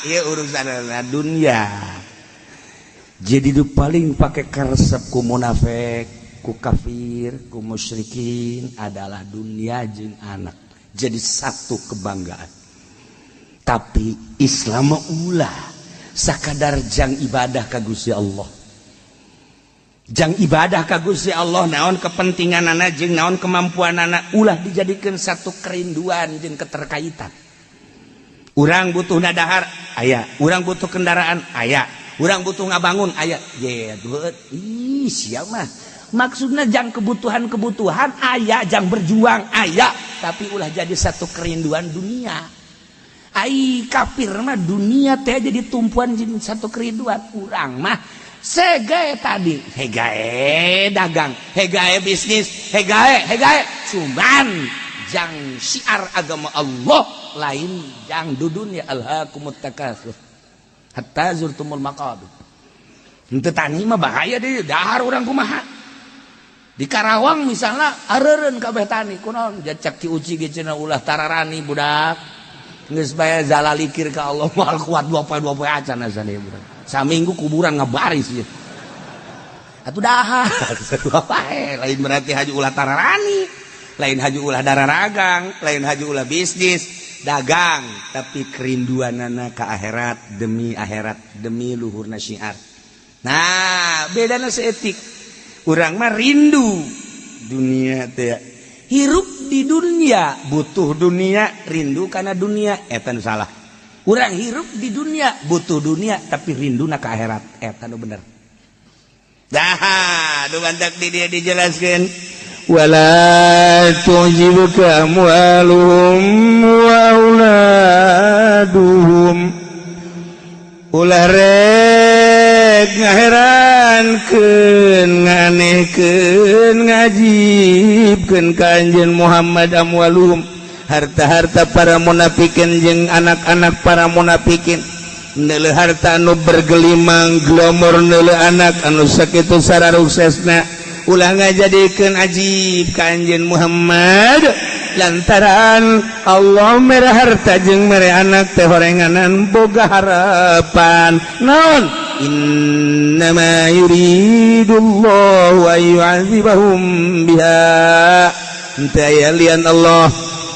Ieu urusan dunia. Jadi du paling pakai karesep ku munafik, ku kafir, ku musyrikin adalah dunia jeung anak. Jadi satu kebanggaan. Tapi Islam ulah sakadar jang ibadah ka Gusti Allah. Jang ibadah ka Gusti Allah naon kepentinganana jeung naon kemampuanana ulah dijadikan satu kerinduan jeung keterkaitan. Urang butuh nadahar aya, urang butuh kendaraan aya, urang butuh ngabangun aya. Ye, ih sia mah. Maksudna jang kebutuhan-kebutuhan aya, jang berjuang aya, tapi ulah jadi satu kerinduan dunia. Ai kafir mah dunia teh jadi tumpuan jeung satu kerinduan. Urang mah segae tadi, hegae dagang, hegae bisnis, hegae, hegae cuman jang syiar agama Allah lain jang dudunya alhaakumut takatsur hatta zurtumul maqabir. Henteu tani mah bahaya deui, dahar urang kumaha. Di Karawang misalnya areureun kabeh tani kunaon jacak Ki Uci ge cenah ulah tararani budak. Geus bae zalalikir ka Allah moal kuat dua poe acan asana budak. Saminggu kuburan ngabaris ieu. Atuh dahar dua poe lain berarti haju ulah tararani, lain haju ulah dararagang, lain haju ulah bisnis, dagang, tapi kerinduanana ka akhirat demi luhurna syiar. Nah, bedana seetik. Urang mah rindu dunia teh. Hirup di dunia, butuh dunia, rindu karena dunia, eta nu salah. Urang hirup di dunia, butuh dunia, tapi rinduna ka akhirat, eta nu bener. Dah, nu mantak di dia dijelaskeun. Wala tu'jibuka amwaluhum wa auladuhum. Ulah rek ngaherankeun, nganehkeun, ngajibkeun ka Anjeun Muhammad amwaluhum, harta-harta para munafikin jeung anak-anak para munafikin. Neuleuh harta anu bergelimang glomor, neuleuh anak anu sakitu sararuksesna, ulah ngajadikeun ajib ka Anjeun Muhammad lantaran Allah mere harta jeung mere anak teh horenganan boga harapan naon innama yuridullahu an yu'adzibahum biha. Henteu aya lian Allah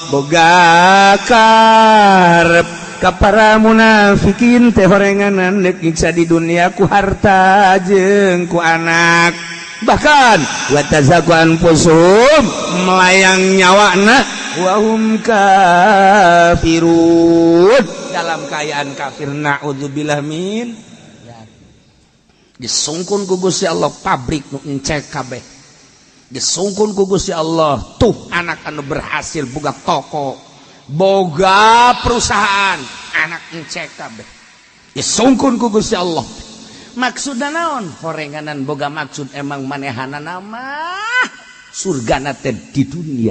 boga karep ka para munafikin teh horenganan deuk nyiksa di dunia ku harta jeung ku anak. Bahkan wa tazaku anfusuhum melayang nyawana wa hum kafirun, dalam keadaan kafir, naudzubillah min. Disungkun ku Gusti Allah pabrik nu encek kabeh, disungkun ku Gusti Allah tuh anak anu berhasil boga toko, boga perusahaan, anak encek kabeh, disungkun ku Gusti Allah. Maksudna naon? Horenganan boga maksud emang manehanana mah surgana teh di dunia.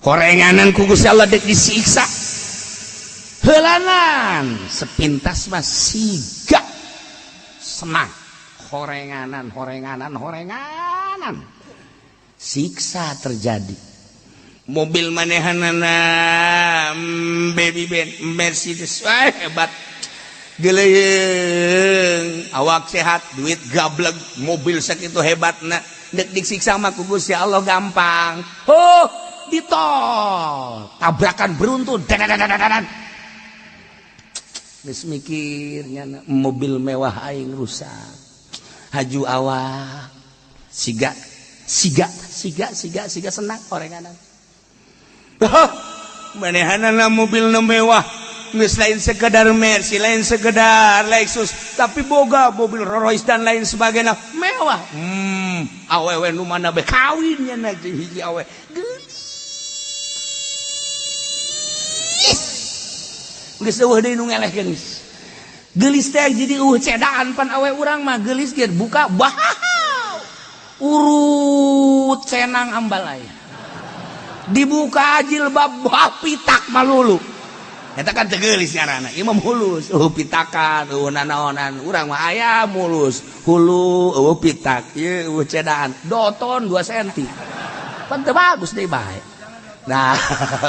Horenganan ku Gusti Allah dek disiksa. Heulanan sepintas mah siga senang. Horenganan, horenganan, horenganan. Siksa terjadi. Mobil manehanana baby Benz, Mercedes, wah hebat. Geleuyeung, awak sehat, duit gableg, mobil sakitu hebatna, dek disiksa mah ku Gusti Allah gampang. Oh, di tol, tabrakan beruntun, dadadadadadan. Geus mikirnya mobil mewah aing rusak. Haju awak, siga siga siga siga siga senang horenganan. Manehanana mobil nu mewah, geus lain sekedar Mercy, lain sekedar Lexus, tapi boga mobil Rolls Royce dan lain sebagainya mewah. Awewe nu mana be kawin nya na jeung hiji awe. Geulis. Geus eueuh deui nu ngelehkeun. Geulis teh jadi eueuh cedaan pan awe urang mah geulis ge buka bah. Urut cenang ambalaya. Dibuka jilbab bah pitak malulu. Eta kan teu geulis ngaranna, ieu mah mulus, eueuh pitakan, eueuh nanaonan, urang mah aya mulus, hulu eueuh pitak, ieu eueuh cedaan, doton 2 cm. Pan teu bagus deui bae. Nah,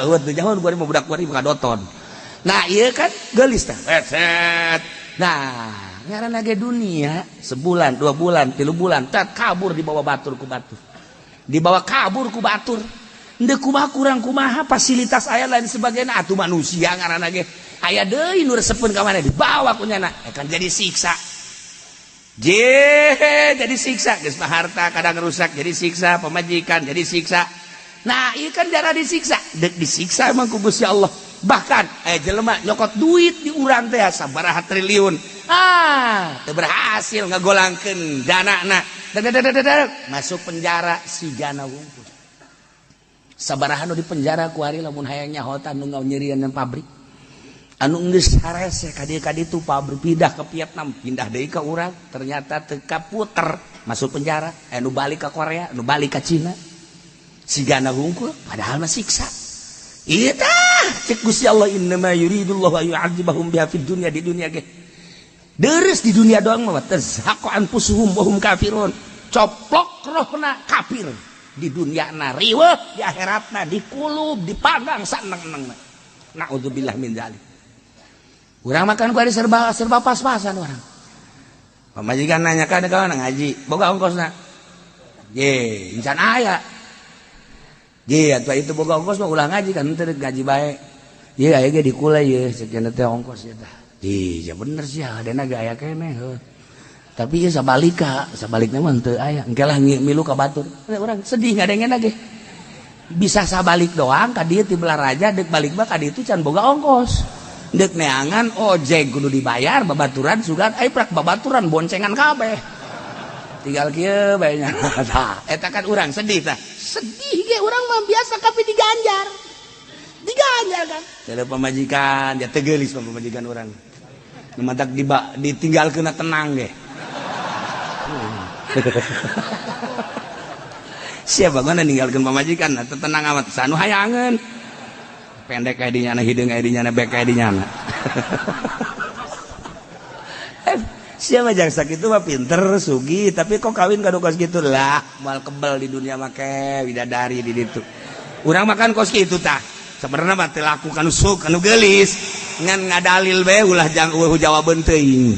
eueuh teu nyaho kuari mah budak kuari mah doton. Nah iya kan geulis teh. Set. Nah, ngaranna ge dunia sebulan, 2 bulan, 3 bulan tat kabur dibawa batur ku batur. Dibawa kabur ku batur. Ndeu kumaha kurang kumaha fasilitas aya lain sebagainya atuh manusia ngaranna ge. Aya deui nu resepeun ka mana dibawa ku nyana kan jadi siksa. Je jadi siksa geus mah harta kadang rusak jadi siksa pamajikan jadi siksa. Nah ieu kan jarang disiksa deuk disiksa emang ku Gusti Allah. Bahkan jelema nyokot duit di urang teh sabaraha triliun teu berhasil ngagolangkeun danana masuk penjara si jana wungkul. Sabaraha nu di penjara ku ari lamun hayang nyahotan nu nyerian pabrik anu geus harese ka dieu ka ditu pabrik pindah ke Vietnam pindah deui ka urang ternyata teu kaputer masuk penjara anu balik ka Korea anu balik ka Cina sigana hungkul padahal mah siksa ieu tah cek Gusti Allah innama yuridullahu an yu'adzibahum biha fid dunya di dunia ge deres di dunia doang mah tazhaqu anfusuhum wa hum kafirun coplok rohna kafir di dunia na riweuh di akhiratna dikulub dipandang saneng-nengna naudzubillah min dzalik. Urang makan ku serba serba pas-pasan orang. Pamajikan nanya kan kawan ngaji, boga ongkosna. Ye, encan aya. Ye, atuh itu boga ongkos mah ulah ngaji kan teu gaji bae. Ye aya ge dikula ye sekian teh ongkos eta. Ih, ya bener sih adena ge aya keneh heuh. Tapi ieu sabalika, sabalikna mah teu aya. Engke lah milu ka batur. Urang sedih ngadengena ge. Bisa sabalik doang ka dieu ti Balaraja deuk balik mah ka ditu can boga ongkos. Dek neangan ojek kudu dibayar babaturan sugan ai prak babaturan boncengan kabeh tinggal kieu bae nya tah eta kan urang sedih tah sedih ge urang mah biasa kapi diganjar diganjar kan teu pamajikan ya teu geulis pamajikan urang nu matak ditinggalkeun tenang ge siapa gonna ninggalkeun pamajikan teu tenang amat sanu hayangeun pendek kayak di nyana, hidung kayak di nyana, bek kayak di nyana. Siapa jaksa gitu mah pinter, sugi, tapi kok kawin kado kos gitu lah, mal kebel di dunia make bidadari di ditu. Urang makan kos gitu tah. Sebenarnya mah teu laku kanu suk, kanu geulis, ngan ngadalil bae ulah jang eueuh jawabeun teuing.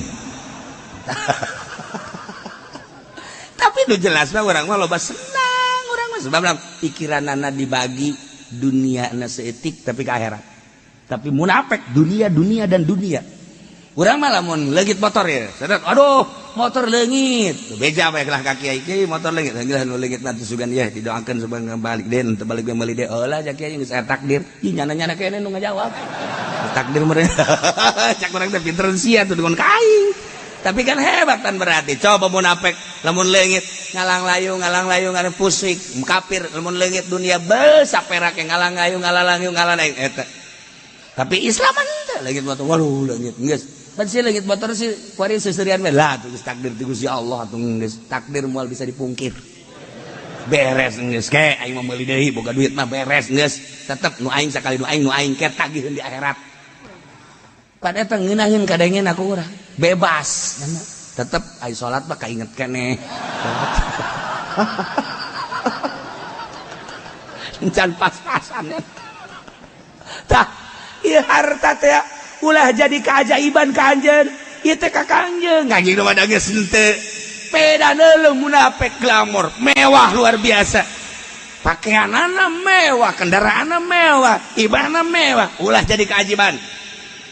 Tapi nu jelas mah urang mah loba senang, urang mah sebab pikiranana dibagi dunia na seetik tapi ke akhirat. Tapi munafik dunia dunia dan dunia. Urang mah lamun leungit motor ya. Sedet, aduh, motor leungit. Beja bae lah kaki kiai motor leungit. Geus nu leungit mah sugan ye didoakeun supaya balik deui, teu balik meuli deui. Eulah ja kiai geus aya takdir. Ih nyana-nyana kene nu ngajawab. Takdir meureun. Cak urang teh pinter sia tuh dengan ka aing. Tapi kan hebat kan berarti. Coba munafik lamun leungit ngalang layung ngalang pusik kafir lamun leungit dunia besaperak ngalang layung ngalang layung ngalang layung eta. Tapi Islam henteu leungit motor waduh leungit geus. Pan si leungit motor si kuari seuseurian we lah tuh geus takdir ti Gusti Allah atuh geus takdir moal bisa dipungkir. Beres geus ke aing mah meuli deui boga duit mah beres geus. Tetep nu aing sakali nu aing ke tagiheun di akhirat. Pan eta ngeunaheun kadengen aku urang bebas tetep ai salat mah kainget keneh encan pas-pasan tah ieu harta teh ulah jadi keajaiban ka anjeun ieu teh ka kangjeng anjing nu mah geus henteu peda neuleuh munafik glamor mewah luar biasa pakaianana mewah kendaraanna mewah ibahna mewah ulah jadi keajaiban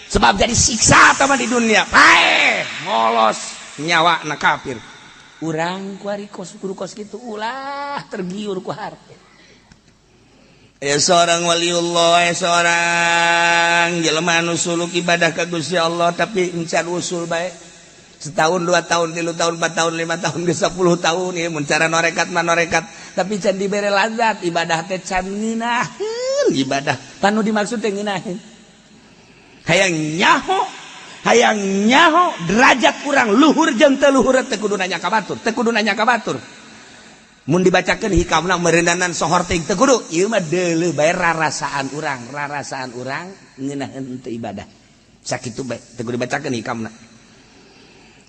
sebab jadi siksa tama di dunia paeh ngolos nyawa na kafir urang kuari kos guru kos gitu ulah tergiur ku harta ya seorang waliullah ya seorang jelema anu suluk ibadah ka Gusti Allah tapi encan usul bae setahun 2 tahun 3 tahun 4 tahun 5 tahun ke 10 tahun ya mun cara norekat mah norekat tapi can dibere lazat ibadah teh can ngeunaheun ibadah panu dimaksud teh ngeunaheun hayang nyaho derajat kurang luhur jeung teu luhur teu kudu nanya ka batur teu kudu nanya ka batur mun dibacakeun hikamna meureundanan sohor teh teu kudu ieu mah deuleuh bae rarasaan urang ngeunaheun teu ibadah sakitu bae teu kudu dibacakeun hikamna.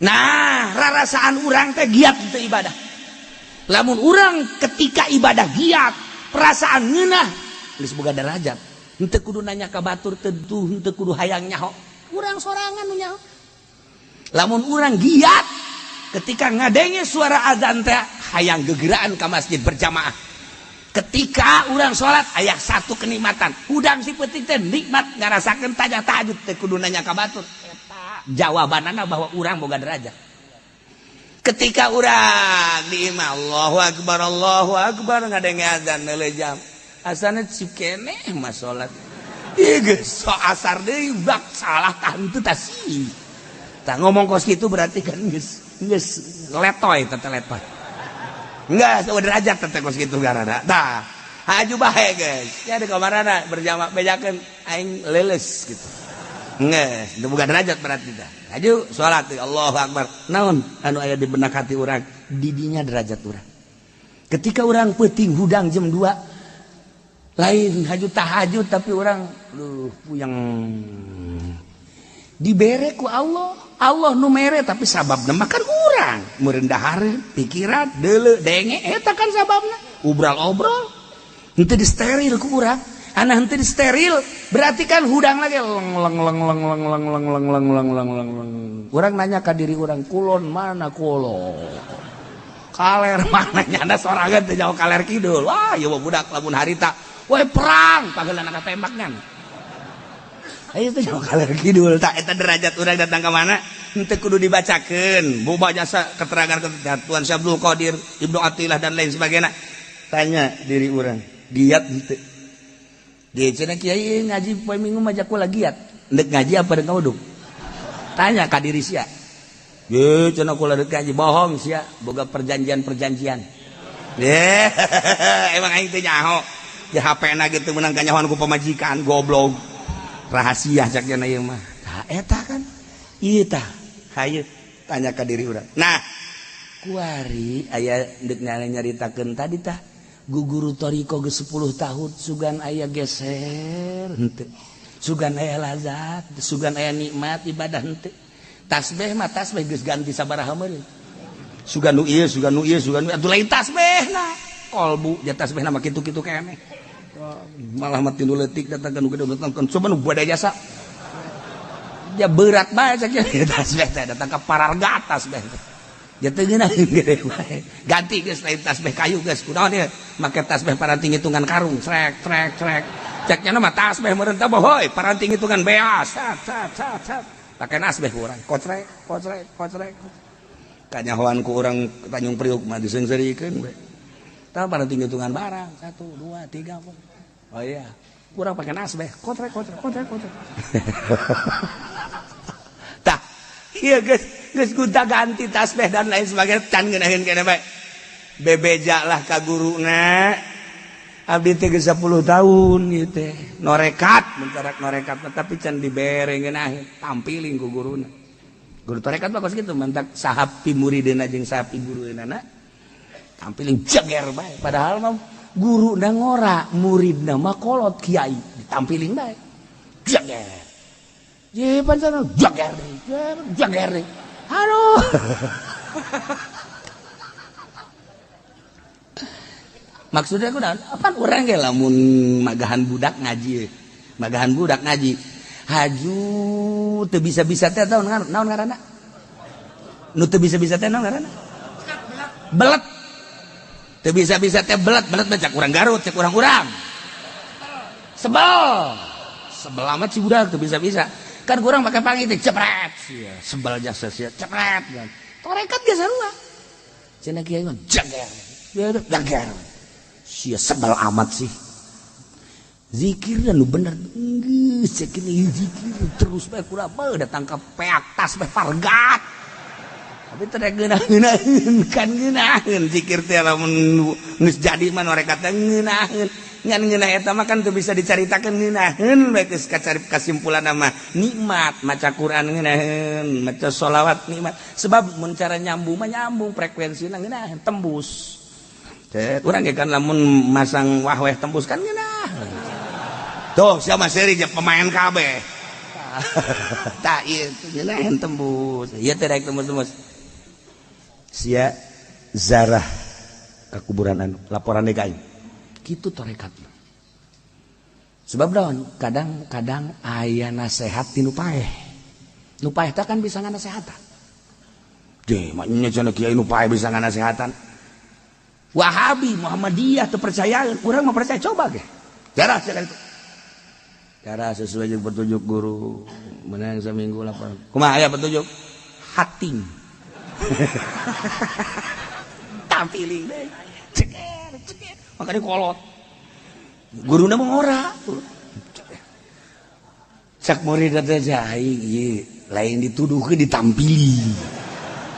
Nah rarasaan urang teh giat teu ibadah lamun urang ketika ibadah giat perasaan ngeunah geus boga derajat. Henteu kudu nanya ka batur tentu henteu kudu hayang nyaho. Urang sorangan nu nyaho. Lamun urang giat ketika ngadenge suara azan teh hayang gegeraan ka masjid berjamaah. Ketika urang salat aya satu kenikmatan. Hudang si peuting teh nikmat ngarasakeun tahajud teh kudu nanya ka batur. Eta jawabanana bahwa urang boga derajat. Ketika urang di imah Allahu Akbar ngadenge azan neuleuh jam. Asana cikeneh mah salat. Ieu geus so asar deui bak salah tah henteu tah sih. Tah ngomong kos kitu berarti kan geus geus letoy teh letoy. Enggak, so derajat teh kos kitu garana. Tah, haju bae geus. Ya di kamarana berjamaah bejakeun aing leuleus gitu. Geus, teu boga derajat berarti tah. Haju salat Allahu Akbar. Naon anu aya di benak hati urang? Didinya derajat urang. Ketika urang peuting hudang jam 2 lain haju tahajud tapi urang duh puyeng. Dibere ku Allah. Allah nu mere tapi sababna mah kan urang meureun dahareun pikiran deuleu denge eta kan sababna. Ubral-obrol henteu disteril ku urang. Anak henteu disteril berarti kan hudang lagi leng leng leng leng leng leng leng leng leng leng leng leng leng. Urang nanya ka diri urang kulon mana kulon kaler mana nyanda sorangan teu jauh kaler kidul. Wah ieu mah budak lamun harita woi perang pageulana ka tembak nyan. Ayo teu jauh kaler kidul tak eta derajat urang datang ka mana henteu kudu dibacakeun boba jasa keterangan Tuan Syekh Abdul Qadir Ibnu Athaillah dan lain sebagainya. Tanya diri urang giat henteu. Dia cenah kiai ngaji poe minggu mah kula giat. Ndek ngaji apa dek ngawuduk? Tanya ka diri sia. Ye cenah kula dek ngaji bohong sia, boga perjanjian-perjanjian. Ye emang aing teh nyaho. Ya HP-na gitu meunang kanyahoan ku pamajikan goblok. Rahasia cak cenah ieu mah. Tah eta kan. Ieu tah. Hayu tanya ka diri urang. Nah, kuari aya deuk nyaritakeun tadi tah. Guguru toriko ge 10 tahun sugan aya geser henteu. Sugan aya lazat, sugan aya nikmat ibadah henteu. Tasbih mah tasbih geus ganti sabaraha meureun. Sugan nu ieu, sugan nu ieu, sugan nu atuh lain tasbihna. Kolbu ja tasbihna mah kitu-kitu keneh. Malah mah tinu leutik datang ka nu gede datang coba nu bada jasa. Ja berat bae cak tasbih teh datang ka pararga tasbih teh. Jatuh ngeunaheun gede bae. Ganti geus lain tasbih kayu geus kunaon ieu make tasbih paranti ngitungan karung trek trek trek. Cek nya mah tasbih meureun teh bohoi paranti ngitungan beas sat sat sat sat. Pake nasbih ku urang kocrek kocrek kocrek. Kanyahoan ku urang Tanjung Priuk mah diseungseurikeun we. Tah paranti ngitungan barang 1 2 3 4. Oh iya, kurang pake nasbih kocrek kocrek kocrek kocrek. Tah, ieu geus geus gonta ganti tasbih dan lain sebagainya can ngeunaheun keneh bae. Bebeja lah ka guruna. Abdi teh geus 10 tahun ieu teh. Norekat, mencarak norekat tapi can dibere ngeunaheun, tampiling ku guruna. Guru tarekat mah kos kitu mantak sahab pimuridna jeung sahab pigurueunana. Tampiling jeger bae. Padahal mah guruna ngora, muridna mah kolot kiai, ditampiling bae. Jeger. Ye pancana jeger, jeger. Aduh. Maksudnya aku apa urang ge lamun magahan budak ngaji. Magahan budak ngaji. Haju teu bisa-bisa teh naon naon ngaranna? Nu teu bisa-bisa teh naon ngaranna? Belet. Teu bisa-bisa teh belet, belet mah cak urang Garut, cak urang-urang. Sebel. Sebel amat si budak teu bisa-bisa. Kan kurang pakai pangi teh cepret sia, sebel jasa sia cepret. Torekat ge sarua. Cenah kiai mah jager. Jager. Sia sebel amat sih. Zikir dan lu bener geus cek ini zikir terus bae kurang mah datang ka peak tas bae pargat. Tapi teh ngeunaheun kan ngeunaheun zikir teh lamun geus jadi mah norekat teh ngeunaheun. Ngan ngeunah eta mah kan teu bisa dicaritakeun ngeunaheun bae geus kacarip kasimpulan mah nikmat maca Quran ngeunaheun maca sholawat nikmat sebab mun cara nyambung mah nyambung frekuensina ngeunaheun tembus. Cet urang ge kan lamun masang wahweh tembus kan ngeunaheun. Tuh sia mah seuri jeung pemain kabeh. Tah ieu ngeunaheun tembus. Ieu teh rek tembus-tembus. Sia zarah ka kuburan anu laporan deui ka aing. Kitu tarekat. Sebab daun kadang-kadang aya nasehat ti nu paeh. Nu paeh teh kan bisa nganasehatan. Deh, maknya cenah kiai nu paeh bisa nganasehatan. Wahabi, Muhammadiyah teu percayaan, urang mah percaya coba ge. Jarah cenah itu. Jarah sesuai jeung petunjuk guru. Menang seminggu laporan. Kumaha aya petunjuk? Hating. Tampiling deh. Ceker, ceker. Makanya kolot. Guruna mah ora. Cak murid teh aing ieu lain dituduhkeun ditampili.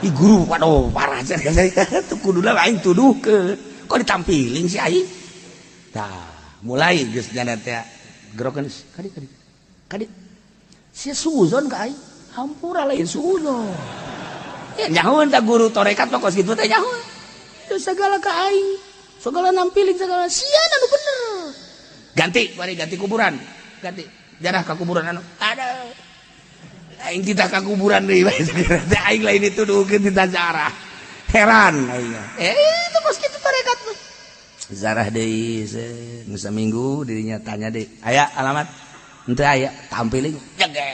Ih guru waduh parah cenah teu kuduna aing tuduhkeun. Kok ditampiling si aing? Tah, mulai geus nyana teh gerokeun kadi kadi. Kadi sia suuzon ka aing. Hampura lain suuzon. Ya nyahoeun tah guru tarekat mah kos kitu teh nyahoeun. Segala ka aing, segala nampiling segala sia anu bener. Ganti, mari ganti kuburan. Ganti. Jarah ka kuburan anu. Ada. Aing titah ka kuburan deui bae teh aing lain dituduhkeun titah zarah. Heran aing. Itu kos kitu tarekat mah. Zarah deui geus saminggu dirinya tanya deui. Aya alamat? Henteu aya, tampiling jege.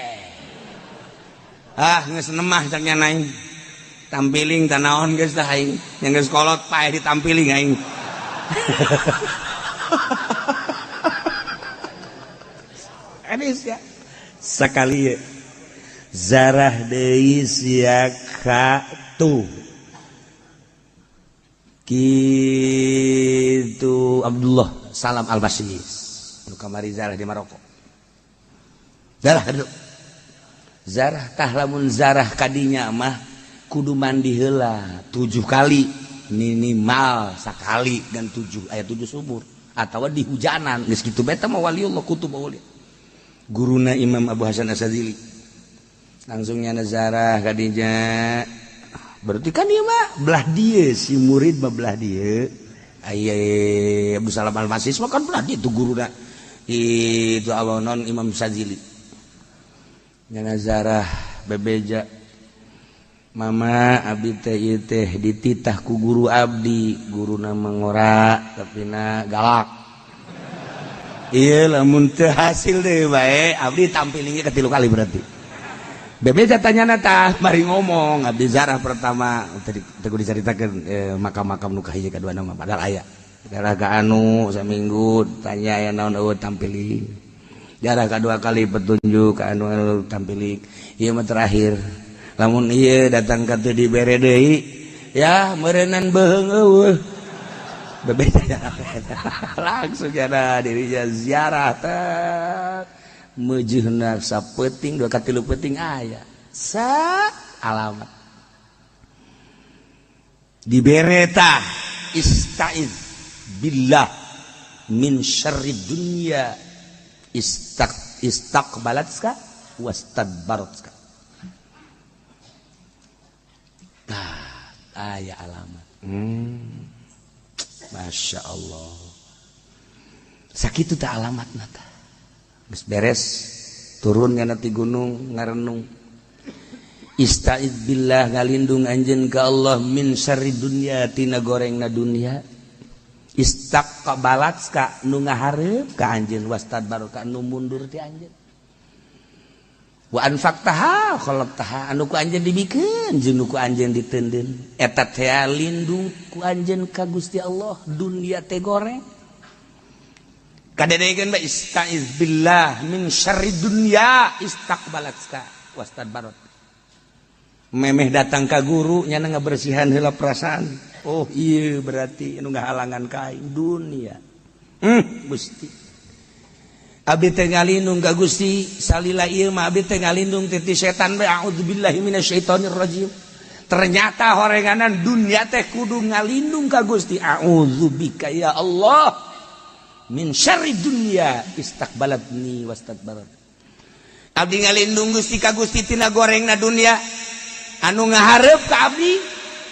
Ah, geus nemah cak nya aing. Tampiling tanaon geus tah aing. Yang geus kolot paeh ditampiling aing. Anis ya. Sakali ya. Zarah deui sia ka tu. Kitu Abdullah Salam Al-Basis. Nu kamari zarah di Maroko. Zarah kaditu. Zarah tah lamun zarah kadinya mah kudu mandi heula 7 kali minimal sakali dan 7 aya 7 sumur atawa di hujanan geus kitu beta mah waliullah kutub aulia. Guruna Imam Abu Hasan Asy-Syadzili langsung nyana zarah kadinya berarti kan ieu mah belah dieu si murid mah belah dieu aya Abu Salam Al-Masis mah kan belah dieu tu guruna itu awanon Imam Syadzili nyana zarah bebeja mama abdi teh ieu teh dititah ku guru abdi guruna mangora tapi na galak. Iya lamun teu hasil deui bae abdi tampilingnya ke 3 kali berarti. Bebeja tanyana tah mari ngomong abdi zarah pertama tadi teu dicaritakeun makam-makam nu kahiji kadua nama padahal aya. Zarah ka anu saminggu tanya aya naon eueuh tampiling. Jarah kadua kali petunjuk ka anu anu tampiling. Ieu mah terakhir. Lamun ieu datang ka teu dibere deui ya meureunnan beuheung eueuh. Bebeja langsung jana dirinya ziarah teh meujeunna sapeuting 2 ka 3 peuting aya sa alamat dibere tah istaiz billah min syarri dunya istaqbalatska wastadbaratska tah aya alamat. Masya Allah. Sakitu teh alamatna tah. Geus beres turun kana ti gunung ngarenung. Istaiz billah ngalindung anjeun ka Allah min syarri dunya tina gorengna dunya. Istaqbalatska nu ngahareup ka anjeun wastadbaraka nu mundur ti anjeun. Wa anfaqtaha khalaqtaha anu ku anjeun dibikeun jeung nu ku anjeun diteundeun eta teh lindung ku anjeun ka Gusti Allah dunia teh goreng kadedekeun bae istaiz billah min syarri dunya istaqbalatska wastadbarat memeh datang ka guru nyana ngabersihan heula perasaan oh ieu berarti anu ngahalangan ka aing dunia Gusti abdi teh ngalindung ka Gusti salila ieu mah abdi teh ngalindung ti setan bae a'udzubillahi minasyaitonir rajim. Ternyata horenganan dunia teh kudu ngalindung ka Gusti a'udzubika ya Allah min syarri dunya istaqbalatni wastadbarat. Abdi ngalindung Gusti ka Gusti tina gorengna dunia anu ngahareup ka abdi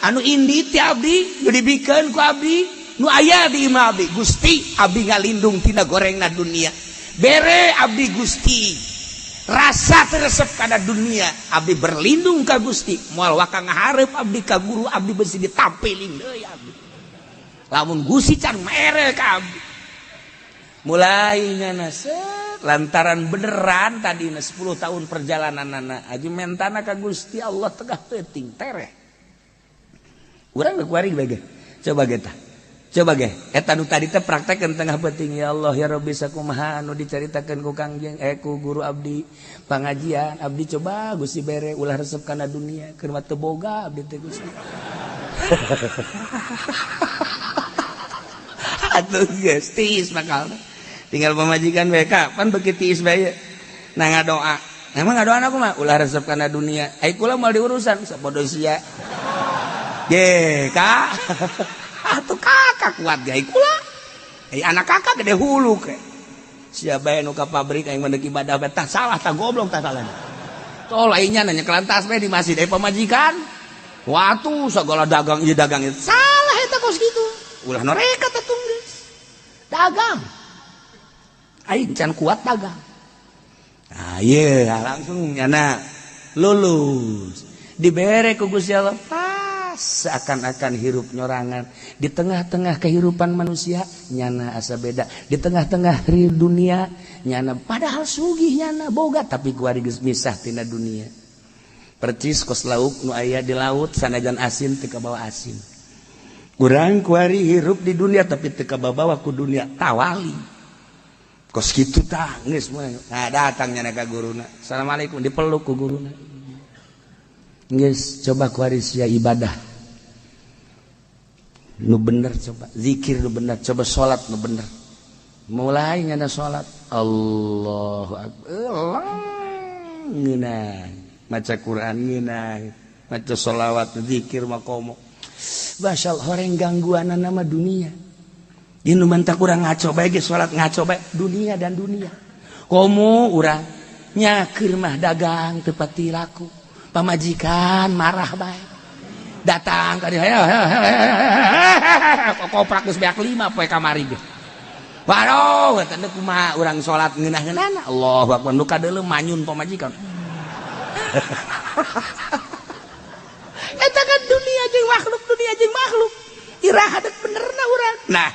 anu indi ti abdi nu dibikeun ku abdi nu aya di imah abdi Gusti abdi ngalindung tina gorengna dunia. Bere abdi Gusti rasa teresep kana dunia abdi berlindung ka Gusti moal waka ngahareup abdi ka guru abdi besi ditampiling deui abdi lamun Gusti can mere ka abdi Mulai nyana set lantaran beneran tadi 10 tahun perjalanan anak aja mentana ka Gusti Allah tengah peuting tereh. Urang geus kuari bae. Coba ge tah. Coba ge eta nu tadi teh praktekkeun tengah peuting ya Allah ya Rabbi sakumaha anu dicaritakeun ku Kangjeng ku guru abdi pangajian abdi coba Gusti bere ulah resep kana dunia keur mah teu boga abdi teh Gusti. Atuh geus tiis bakalna. Tinggal pamajikan bae kapan beuki tiis bae nah ngadoa. Emang ngadoana kumaha ulah resep kana dunia. Ai kula moal diurusan sapodo sia. Ge ka. Atuh kakak kuat ge kula. Ai anak kakak gede hulu ke. Sia bae nu ka pabrik aing mah deuk ibadah bae tah salah tah goblok tah salah. Tol aingnya nanya kelantas bae di masjid ai pamajikan. Watu segala dagang ieu dagang ieu. Salah eta kos kitu. Ulah noreka teh geus. Dagang. Aing can kuat dagang. Nah, ieu langsung nyana lulus. Dibere ku Gusti Allah pas seakan-akan hirup nyorangan di tengah-tengah kehidupan manusia nyana asa beda di tengah-tengah dunia nyana padahal sugih nyana boga tapi kuari geus misah tina dunia. Percis kos lauk nu aya di laut sanajan asin teu kabawa asin. Urang kuari hirup di dunia tapi teu kabawa ku dunia tawali. Kos kitu tah geus mah. Nah datang nyana ka guruna. Assalamualaikum dipeluk ku guruna. Geus coba kuari sia ibadah. Nu bener coba zikir nu bener coba salat nu bener. Mulai nyana salat Allahu akbar. Ngeunah maca Quran ngeunah maca sholawat zikir makomo. Basal horeng gangguanana mah dunia. Ieu nu mantak urang ngaco bae ge salat ngaco bae dunia dan dunia. Komo urang nyakeun mah dagang teu pati laku. Pamajikan marah bae. Datang ka dieu koprak geus beak 5 poe kamari ge. Waduh, eta teh kumaha urang salat ngeunah-ngeunahna. Allahu akbar nu kadeuleu manyun pamajikan. Eta kan dunia jeung makhluk, dunia jeung makhluk. Iraha deuk benerna urang. Nah,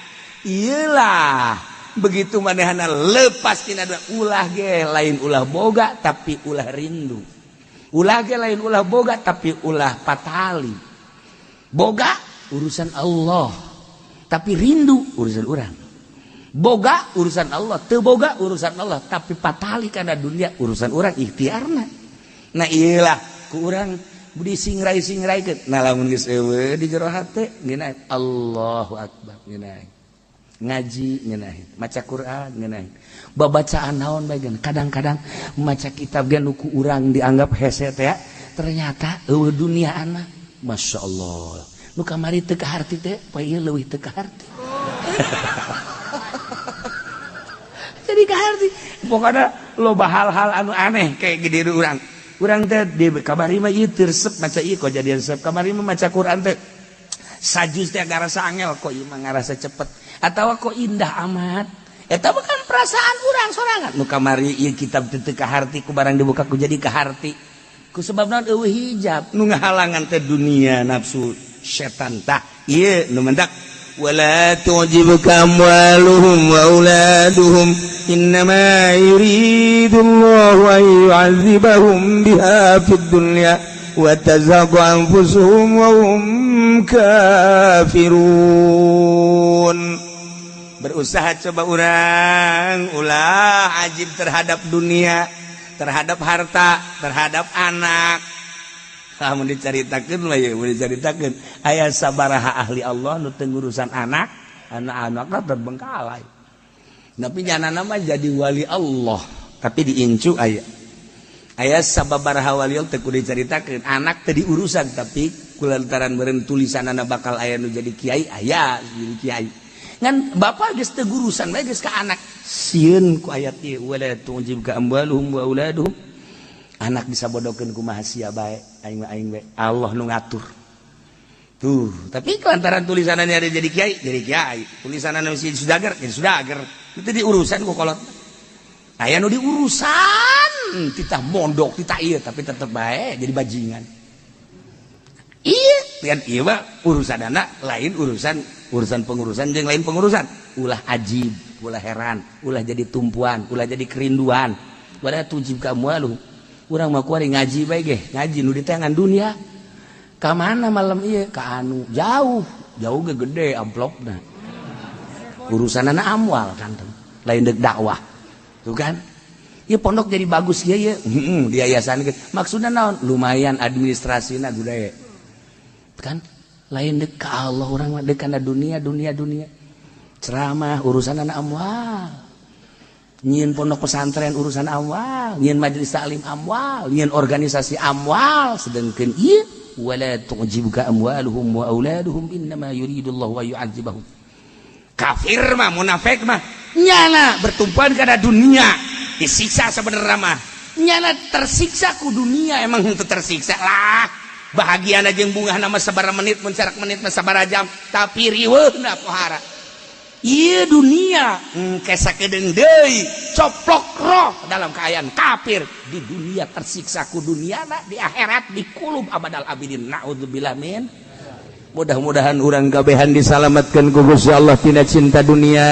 iyalah begitu manehana lepas tina ulah ge lain ulah boga tapi ulah rindu. Ulah ge lain ulah boga tapi ulah patali. Boga urusan Allah, tapi rindu urusan urang. Boga urusan Allah, teu boga urusan Allah, tapi patali kana dunia urusan urang ikhtiarna. Nah iyalah ku urang disingrai-singraikeun. Nah lamun geus eueuh di jero hate ngeunah Allahu akbar ngeunah. Ngaji ngeunah, maca Quran ngeunah. Babacaan naon bae kadang-kadang maca kitab ge nu ku urang dianggap hese teh ternyata eueuh duniaan mah masyaallah. Nu kamari teu kaharti teh poe ieu leuwih teu kaharti. Jadi kaharti. Pokona loba hal-hal anu aneh kayak di diri urang. Urang teh di kamari mah ieu teu resep maca ieu kok jadi resep. Kamari mah maca Quran teh sajuz teh ngarasa angel kok ieu mah ngarasa cepet atawa kok indah amat. Eta mah kan perasaan urang sorangan. Nu kamari ieu kitab teu teu kaharti ku barang dibuka ku jadi kaharti. Ku sebab naon eueuh hijab nu ngahalangan teh dunia nafsu setan tah ieu nu mendak wala tu'jibuka amwaluhum wa auladuhum innama yuridullahu an yu'adzibahum biha fid dunya wa tazhaqu anfusuhum wa hum kafirun. Berusaha coba urang ulah ajib terhadap dunia, terhadap harta, terhadap anak. Lamun dicaritakeun mah ye, mun dicaritakeun aya sabaraha ahli Allah nu teu ngurusan anak, anak-anakna terbengkalai. Tapi nyanana mah jadi wali Allah, tapi diincu aya. Aya sababaraha wali Allah teu kudu dicaritakeun, anak teu diurusan tapi kulantaran meureun tulisanana bakal aya nu jadi kiai, aya jadi kiai. Ngan bapak geus teu gurusan bae geus ka anak. Sieun ku ayat ieu wala tu'jibka amwaluhum wa auladuhum. Anak bisa bodohkeun kumaha sia bae, aing mah aing bae. Allah nu ngatur. Tuh, tapi kelantaran tulisanana ada jadi kiai, jadi kiai. Tulisanana si sudager, jadi sudager. Itu diurusan ku kolot. Aya nu diurusan, titah mondok, titah ieu tapi tetep bae jadi bajingan. Iya, lihat ieu mah urusanana lain urusan Urusan pengurusan jeung lain pengurusan. Ulah ajib, ulah heran, ulah jadi tumpuan, ulah jadi kerinduan. Wala tu'jibka amwaluhum. Urang mah kuari ngaji bae ge, ngaji nu di tangan dunia. Ka mana malam ieu? Ka anu jauh, jauh ge gede amplopna. Urusanana amwal kan, lain dek dakwah. Tuh kan? Ya pondok jadi bagus ya ya. Di yayasan maksudnya naon? Lumayan administrasina gede. Kan? Lain dek ka Allah, urang mah dek kana dunia, dunia, dunia. Ceramah urusan anak amwal. Nyieun pondok pesantren urusan amwal, nyieun majelis taklim amwal, nyieun organisasi amwal, sedangkan ieu wala tu'jibka amwaluhum wa auladuhum innama yuridullahu wa yu'adzibahum. Kafir mah, munafik mah nyana bertumpuan kana dunia, disiksa sebenarnya mah. Nyana tersiksa ku dunia, emang itu tersiksa lah. Bahagia jeung bunga nama sabaraha menit, mun sarak menit mah sabaraha jam, tapi riweuhna pohara. Ieu dunia engke sakedeung deui coplok roh dalam keadaan kafir. Di dunia tersiksa ku dunia, di akhirat dikulub abadal abidin. Naudzubillah min. Mudah-mudahan urang kabehan disalamatkan ku Gusti Allah tina cinta dunia,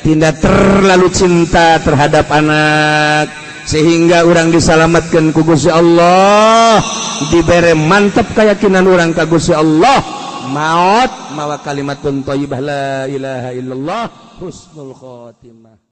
tidak terlalu cinta terhadap anak, sehingga urang disalamatkan ku Gusti Allah, dibere mantap keyakinan urang ka Gusti Allah, maut mawa kalimatun thayyibah, la ilaha illallah, husnul khotimah.